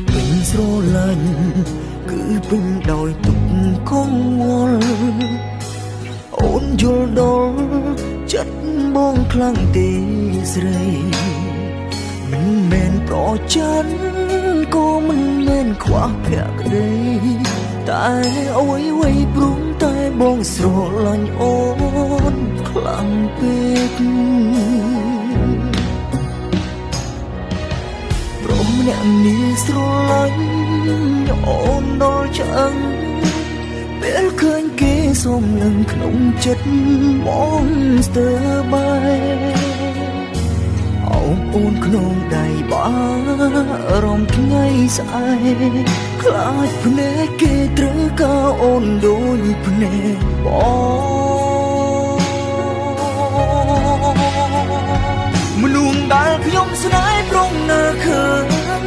ពេញស្រឡាញ់គឺពេញដោយទុក្ខកង្វល់អូនយល់ដល់ចិត្តបងខ្លាំងទេស្រីមិនមែនប្រច័នក៏មិនមែនខ្វះភក្តីតែអ្វីអ្វីព្រមតែបងស្រឡាញ់អូនខ្លាំងពេកព្រោះម្នាក់នេះស្រឡាញ់អូនដល់ឆ្អឹងពេលឃើញគេសុំនឹងក្នុងចិត្តបងស្ទើរបែកអោបអូនក្នុងដៃបារម្ភថ្ងៃស្អែកខ្លាចភ្នែកគេត្រូវការអូនដូចភ្នែកបងមនុស្សដែលខ្ញុំស្នេហ៍ប្រងណាឃើ